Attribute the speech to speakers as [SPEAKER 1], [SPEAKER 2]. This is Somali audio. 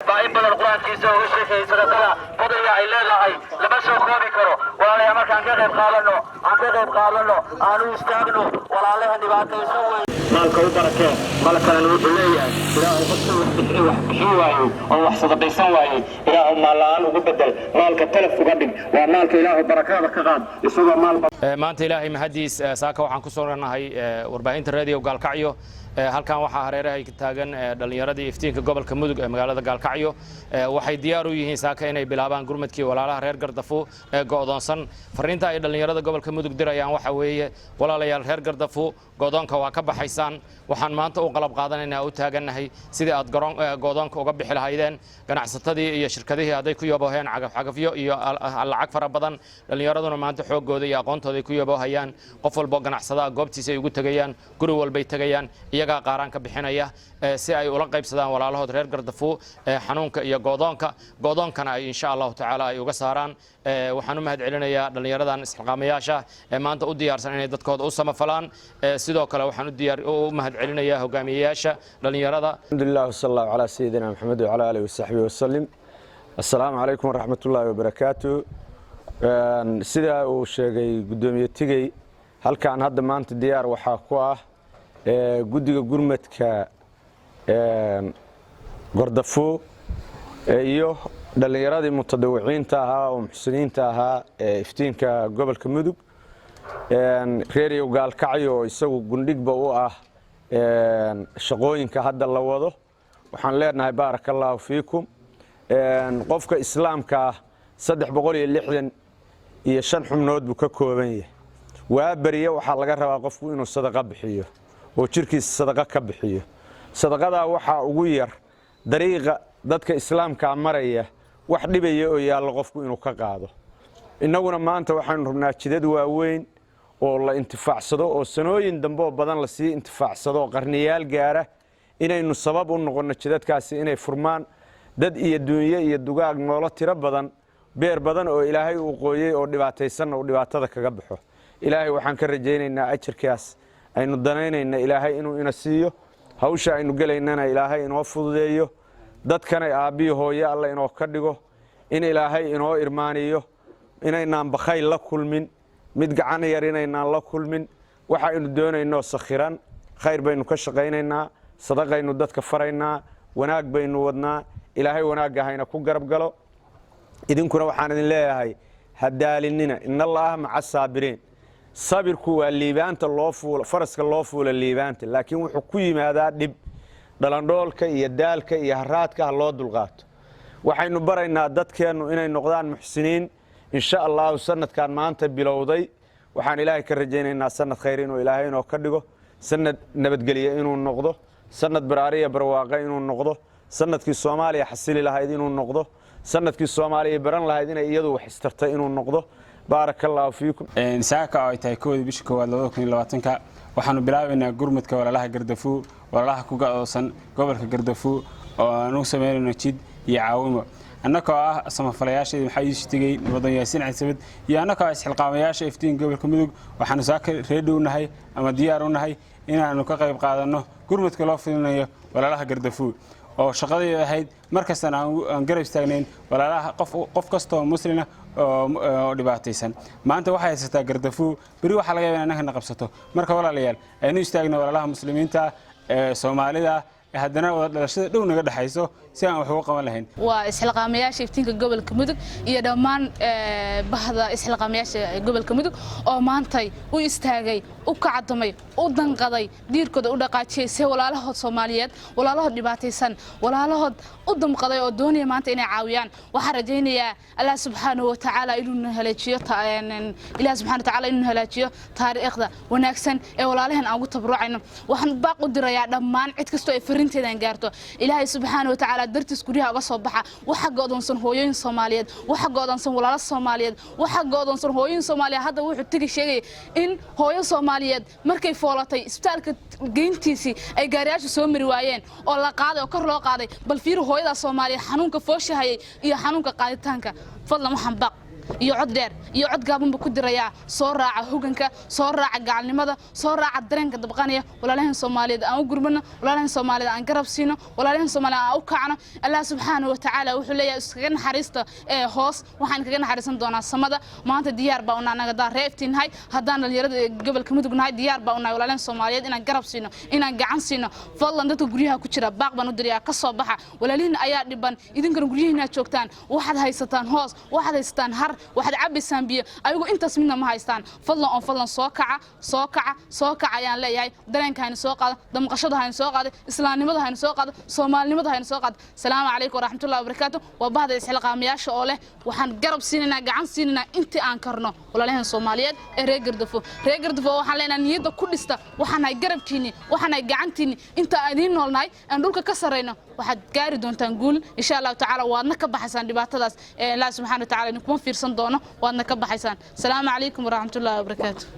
[SPEAKER 1] Baa in badan Qur-aankiisa uga sheekeeyey sadaqada fadliga ay leedahay lama soo koobi karo. Walaalayaal, markaan ka qayb qaadano, aan ka qayb qaadano, aan u istaagno walaalaha dhibaataysan wey. Maalka u barakee. Mal kalena wuxuu leeyahay: Ilaahu, qofka wax bixi, wax bixin waayey oo wax sadaqaysan waayey, Ilaahu maal la'aan ugu bedel, maalka talaf uga dhig, waa maalka Ilaahu barakada ka qaad isagoo maal.
[SPEAKER 2] Maanta Ilaahay mahadiis, saaka waxaan ku soo nahay warbaahinta Radio Gaalkacyo. Halkan waxaa hareerahay taagan dhallinyaradii Iftiinka gobolka Mudug ee magaalada Gaalkacyo. Waxay diyaar u yihiin saaka inay bilaabaan gurmadkii walaalaha reer Gardafu ee go'doonsan. Fariinta ay dhallinyarada gobolka Mudug dirayaan waxa weeye: walaalayaal reer Gardafu, go'doonka waa ka baxaysaan. Waxaan maanta u qalab qaadanaynaa, u taagannahay sidii aad go'doonka uga bixi lahaydeen. Ganacsatadii iyo shirkadihii hadday ku yabooheen cagafcagafyo iyo lacag fara badan, dhallinyaraduna maanta xooggooda iyo aqoontooda ay ku yaboohayaan. Qof walbo ganacsadaa goobtiisa ay ugu tegayaan, guri walbay tegayaan, iyagaa qaaraan ka bixinaya si ay ula qaybsadaan walaalahood reer Gardafu xanuunka iyo go'doonka, go'doonkana ay insha Allahu tacaala ay uga saaraan. Waxaan u mahad celinayaa dhallinyaradan isxilqaamayaasha ee maanta u diyaarsan inay dadkooda u samafalaan. Sidoo kale waxaan u mahad celinayaa hogaamiyeyaasha dhallinyarada.
[SPEAKER 3] Alxamdulilah, wsala allahu calaa sayidina Maxamed wacala aalihi wasaxbihi wasalim. Assalaamu calaykum waraxmat ullaahi wabarakaatu. Sidaa uu sheegay guddoomiye Tigey, halkan hadda maanta diyaar waxaa ku ah guddiga gurmadka Gordafo iyo dhallinyaradii mutadawiciinta ahaa oo muxsiniinta ahaa ee Iftiinka gobolka Mudug. Reeriyo Gaalkacyo oo isagu gundhigba u ah shaqooyinka hadda la wado, waxaan leenahay baaraka allaahu fiikum. Qofka islaamka ah 365 xubnood buu ka kooban yahay. Waa beriye waxaa laga rabaa qofku inuu sadaqa bixiyo oo jirkiisa sadaqa ka bixiyo. Sadaqadaa waxaa ugu yar dariiqa dadka islaamkaa maraya wax dhibaya oo yaallo qofku inuu ka qaado. Innaguna maanta waxaynu rabnaa jidad waaweyn oo la intifaacsado oo sanooyin dambe oo badan lasii intifaacsado oo qarniyaal gaara, inaynu sabab u noqonno jidadkaasi inay furmaan. Dad iyo duunye iyo dugaag noolo tiro badan, beer badan oo Ilaahay uu qooyey oo dhibaataysanna uu dhibaatada kaga baxo. Ilaahay waxaan ka rajaynaynaa ajarkaas aynu danaynayna Ilaahay inuu ina siiyo, hawsha aynu gelaynana Ilaahay inoo fududeeyo, dadkana aabbiyi hooye Alla inoo ka dhigo, in Ilaahay inoo irmaaniyo, inaynaan bakhayl la kulmin, mid gacan yar inaynaan la kulmin. Waxaynu doonaynoo sakhiran, khayr baynu ka shaqaynaynaa, sadaqaynu dadka faraynaa, wanaag baynu wadnaa. Ilaahay wanaagga hayna ku garab galo. Idinkuna waxaan idin leeyahay ha daalinina. In Allaaha maca saabiriin. Sabirku waa liibaanta loo fuulo, faraska loo fuula liibaanta, laakiin wuxuu ku yimaadaa dhib, dhalandhoolka iyo daalka iyo haraadka ha loo dulqaato. Waxaynu baraynaa dadkeennu inay noqdaan muxsiniin, insha Allahu. Sanadkan maanta bilowday waxaan Ilaahay ka rajaynaynaa sanad khayr inuu Ilaahay inoo ka dhigo, sanad nabadgelye inuu noqdo, sanad baraariya barwaaqa inuu noqdo, sanadkii Soomaaliya xasili lahayd inuu noqdo, sanadkii Soomaaliya baran lahayd inay iyadu wax istartay inuu noqdo. Baaraka Allaahu fiikum.
[SPEAKER 4] Saaka oo ay tahay 1-da bisha 1-aad 2020-ka, waxaanu bilaabaynaa gurmudka walaalaha Gardafuu, walaalaha ku go'doonsan gobolka Gardafuu, oo aan u samaynayno jid iyo caawimo. Annagoo ah samafalayaasha Maxaa Yuusuf Tigey, Nabadoon Yaasiin Cabdisamad iyo annagoo ah isxilqaamayaasha Iftiin gobolka Mudug, waxaanu saaka ready u nahay ama diyaar u nahay inaannu ka qayb qaadanno gurmudka loo fidinayo walaalaha Gardafuu, oo shaqadayda ahayd markastana aan garab istaagnayn walaalaha, qof kastoo muslina oo dhibaataysan. Maanta waxay haysataa Gardafuu, beri waxaa laga yaba in annagana qabsato. Marka walaalayaal, aynu istaagno walaalaha muslimiinta ee Soomaalida haddana wada dhalashada dhow naga dhexayso si aan wax uga qaban lahayn.
[SPEAKER 5] Waa isxilqaamayaasha Iftiinka gobolka Mudug iyo dhammaan bahda isxilqaamayaasha gobolka Mudug oo maantay u istaagay, u kacdamay, u danqaday, diirkooda u dhaqaajiyay see walaalahood Soomaaliyeed, walaalahood dhibaataysan, walaalahood u damqaday oo doonaya maanta inay caawiyaan. Waxaan rajaynayaa Allah subxaanahu watacaala inuu haleejiyo, Ilaah subxaana watacaala inuu halaajiyo taariikhda wanaagsan ee walaalahan aan ugu tabarucayno. Waxaan baaq u dirayaa dhammaan cid kastoo ay fariinteedan gaarto: Ilaahay subxaana watacaala dartiis guryaha uga soo baxa. Waxa go'doonsan hooyooyin Soomaaliyeed, waxa go'doonsan walaalo Soomaaliyeed, waxa go'doonsan hooyooyin Soomaaliyeed. Hadda wuxuu tegi sheegaya in hooyo Soomaaliyeed markay foolatay isbitaalka geyntiisii ay gaariyaashu soo mari waayeen oo la qaaday oo kor loo qaaday. Bal fiiri hooyada Soomaaliyeed xanuunka fooshahayay iyo xanuunka qaaditaanka. Fadlan, waxaan baaq iyo cod dheer iyo cod gaabanba ku dirayaa: soo raaca hoganka, soo raaca gacalnimada, soo raaca dareenka dabqanaya. Walaalahan Soomaaliyeed aan u gurmano, walaalahan Soomaaliyeed aan garab siino, walaalahan Soomaaliyeed aan u kacno. Allah subxaanahu watacaala wuxuu leeyahay: "Iskaga naxariista ee hoos, waxaan kaga naxariisan doonaa samada." Maanta diyaar baa una anaga daa reeftiin nahay, haddaan dhalinyarada gobolka Mudug nahay, diyaar baa unahay walaalahan Soomaaliyeed inaan garab siino, inaan gacan siino. Fadlan, dadka guryaha ku jira baaq baan u dirayaa: ka soo baxa. Walaalihiin ayaa dhiban, idinkana guryihiina joogtaan. Waxaad haysataan hoos, waxaad haysataan har, waxaad cabaysaan biyo, ayagu intaas midna ma haystaan. Fadlan oo fadlan, soo kaca, soo kaca, soo kaca ayaan leeyahay. Dareenka hayna soo qaada, damqashada hayna soo qaada, islaamnimada hayna soo qaada, soomaalinimada hayna soo qaada. Salaamu calaykum waraxmatullahi wabarakaatu. Waa bahda isxilqaamayaasha oo leh waxaan garab siinaynaa, gacan siinaynaa intii aan karno walaalahan Soomaaliyeed ee reer Gardafo. Reer Gardafo waxaan leenahay: niyadda ku dhista, waxaan nahay garabkiinni, waxaan nahay gacantiinni. Inta aan idiin noolnahay, aan dhulka ka sarrayno, waxaad gaari doontaan guul insha Allahu tacaala, waadna ka baxaysaan dhibaatadaas. Allah subxaana wa tacaala idinkuma fiirsan doono, waadna ka baxaysaan. Salaamu calaykum waraxmatullahi wabarakaatu.